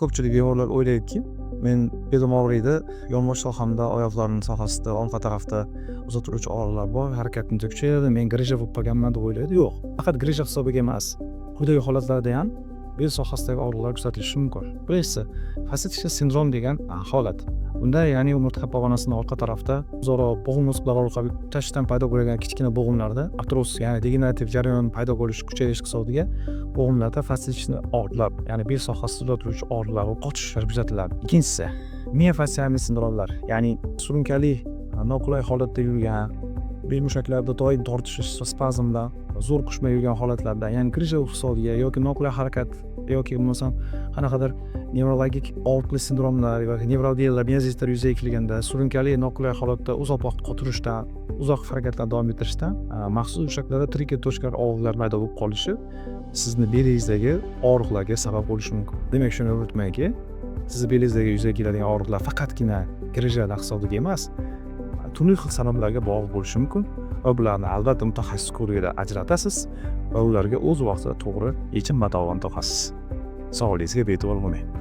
Ko'pchilik bemorlar o'ylaydiki, men belim og'riydi, yonbosh sohamda, oyoqlarim sohasida, orqa tarafda uzatiluvchi og'riqlar bor, harakatim kuchayadi, men grija bo'lib qolganman deb o'ylaydi. Yo'q, faqat grija hisobiga emas, quyidagi holatlarda ham bel sohasidagi og'riqlar kuzatilishi mumkin. Birinchisi, фасеточный sindrom degan holat. Bunda, ya'ni umurtqa pog'onasini orqa tarafda o'zaro bo'g'im muskullar orqali tutashishdan paydo bo'lgan kichkina bo'g'imlarda artroz, ya'ni degenerativ jarayon paydo bo'lishi, kuchayish hisobiga bo'g'imlarda фасеточный og'riqlar, ya'ni bel sohasida uzatiluvchi og'riqlar va qotishlar kuzatiladi. Ikkinchisi, miofastsial sindromlar, ya'ni surunkali noqulay holatda yurgan, bel mushaklarida doim tortishish, spazmlar, zo'r kuch bilan yurgan holatlarda, ya'ni grija hisobiga yoki noqulay harakat yoki bo'lmasam qanaqadir nevrologik og'riqli sindromlar yoki nevralgiyalar, miozitlar yuzaga kelganda, surunkali noqulay holatda uzoq vaqt qotirishdan, uzoq harakatlarni davom ettirishdan maxsus mushaklarda триггер точка lar og'riqlar paydo bo'lib qolishi sizni belingizdagi og'riqlarga sabab bo'lishi mumkin. Demak, shuni unutmangki, sizni belingizdagi yuzaga keladigan og'riqlar faqatgina grijalar hisobiga emas, turli xil sabablarga bog'liq bo'lishi mumkin va bularni albatta mutaxassis ko'rigida ajratasiz va ularga o'z vaqtida to'g'ri yechim va davoni topasiz. Sog'lig'ingizga bee'tibor bo'lmang.